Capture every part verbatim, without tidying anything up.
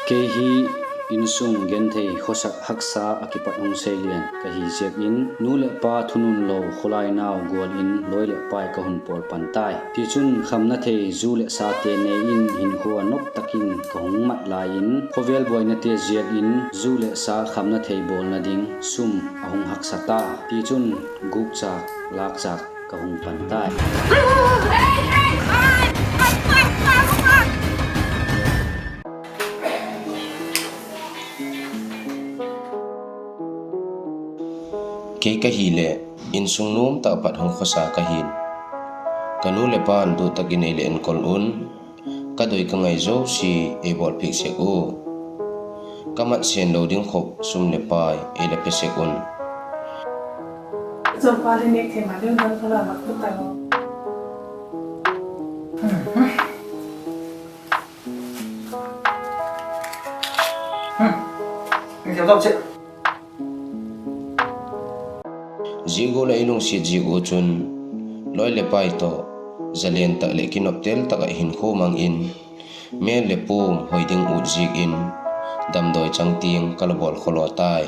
Kei hi insung genthei, khawsak, haksa a kipat hung seilian ka hi ziak in, nu leh pa thununlo khawlai nau gual in lawi leh pai ka hun pawl pan tai. Tichun, khamna thei zu leh sate nei in hinkhua nop tak in ka hung mat lai in, khawvel buainate ziak in zu leh sa khamna thei bawlna ding sum a hung haksa ta. Tichun, gûkchâk lâkchâk ka hung pan tai. Kei ka hileh, insung nuam tak a pat hung khawsa ka hi'n. Ka nu leh pa'n duh tak in ei la enkol un, ka doi ka ngai zosia ei bawlpiak sek u. Ka mat sen lo ding khop sum leh pai ei la pe sek un. Zia gual ah ei lungsiat ziak u chun, lawi leh pai tawh zalen tak leh kinoptel tak ah hinkhua mang in, mêl leh pum hoi ding ut ziak in, damdawi chang tiang ka la bawl khawlaw tai.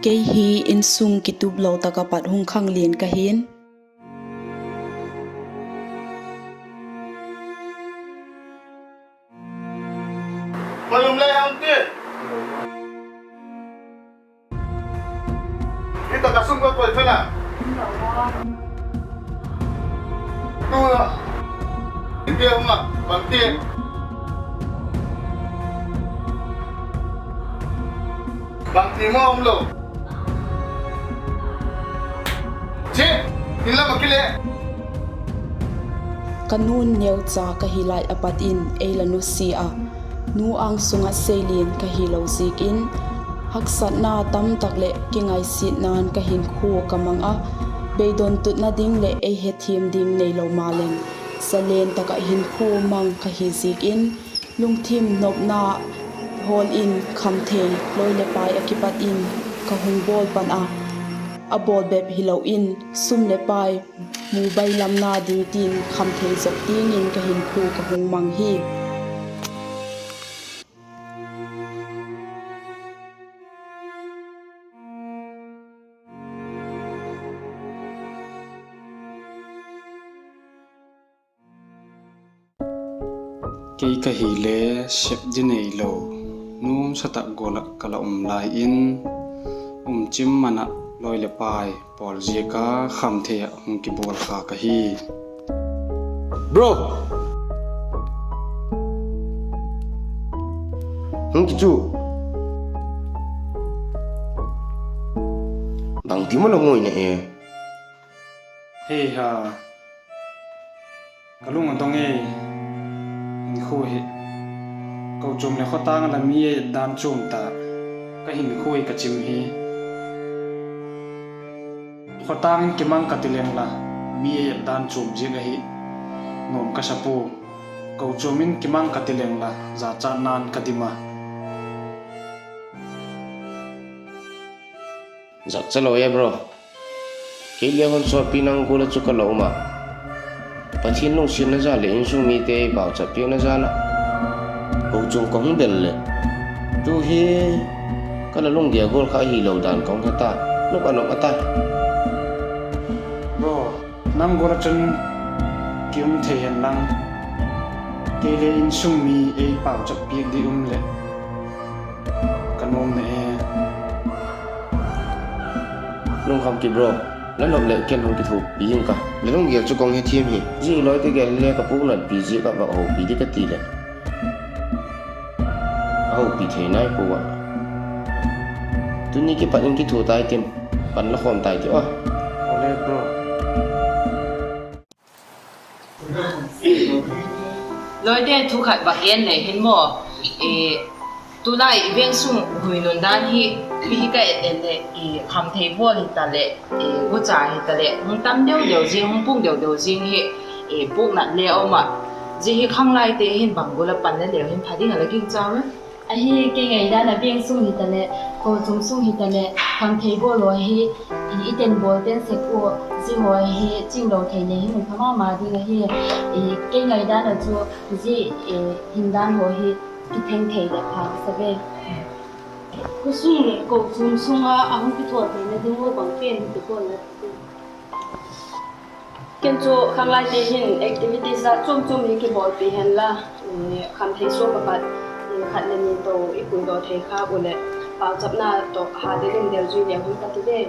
Kei hi insung kitup lo tak ah pat hung khanglian ka hi'n. Malum lai hang ti. Hi tak a sum ka koi kha la. Tu la. Hi te hung a, bangti. Bangti maw um lo. Chi, in lam a kile. Ka nu'n neucha ka hi lai a pat in ei la nusia a, nu âng sung ah seilian ka hilo ziak in, haksatna tamtak leh kingaisiatna'n ka hinkhua ka mang a, beidon tutna ding leh ei hethiam ding neilo maleng, zalen tak ah hinkhua mang ka hi ziak in, lungthim nopna hawl in khamthei lawi leh pai ah kipat in ka hung bawl pan a, a bawl bep hilo in sum leh pai mu bailamna ding tin khamthei zop tiang in ka hinkhua ka hung mang hi. Kei ka hile sep di neilo, nuamsa tak gual ah ka la um lai in, um chim man ah lawi leh pai pawl ziak a khamthei ah hung kibawl kha ka hi. Bro! Hung kichu. Bangti maw la ngoi na e? Hei ha. Ka lung a dong e, hinkhua hi. Kochuam leh khawtâng a la mi ei et dan chuam ta, ka hinkhua hi ka chim hi. Khawtâng in kimang ka ti leng la, mi ei et dan chuam ziak ahi, nuam ka sa pua. Kochuam in kimang ka ti leng la, zachatna'n ka dim a. Zakcha lo e bro. Kei le hon sawtpi nang gual ah chu ka la um a. Pathian lungsiatna jal leh insung mite pauchap piakna jal ah kochuam ka hung del leh, tu hi ka la lunggel gual kha hilo dan ka hung he ta, nop a nop a ta. Bro, nang gual ah chun ki um thei hen lang, kei le insung mi ei pauchap piak di um leh ka nuam na e. Lungkham ki bro, la nop leh ken hung kithuapi ing ka. La lunggel chu ka hung hethiam hi. Zia lawite gel le ka puknatpi ziak ah va houpi di ka ti leh, a houpi thei nai pua a. Tuni kipat in kithua tai tin, pan la khawm tai ti a. Lawite, thu khat va gen le hin maw, tulai i veng sung huinun dan hi, mi hi ka et et leh, khamthei bawl hitaleh, gucha hitaleh hung tam deu deu zing, hung puk deu deu zing hi, puknat le um ah. Zia hi khanglaite hin bang gual ah pan le leu hin pha ding a la gingcha em? Ahi, kei ngaidan a veng sung hitaleh, kochuam sung hitaleh, khamthei bawl haw hi i tenbawl ten sek ua, zia haw hi chinglo thei le hi mun pha ma ma ding ahi. Kei ngaidan a chu zia hindan haw hi kitheng thei leh pha ka sa ve. Khawsung leh kochuam sung a a hung kithuah theina ding ua bang pen hi ti bawl la. Ken chu khanglaite hin activities a chuam chuam hi kibawlpi hen la, khamthei suak a pat khat le ni to i puidaw thei kha u leh, pauchapna tawh ha del in delzui leng hun ka ti ve.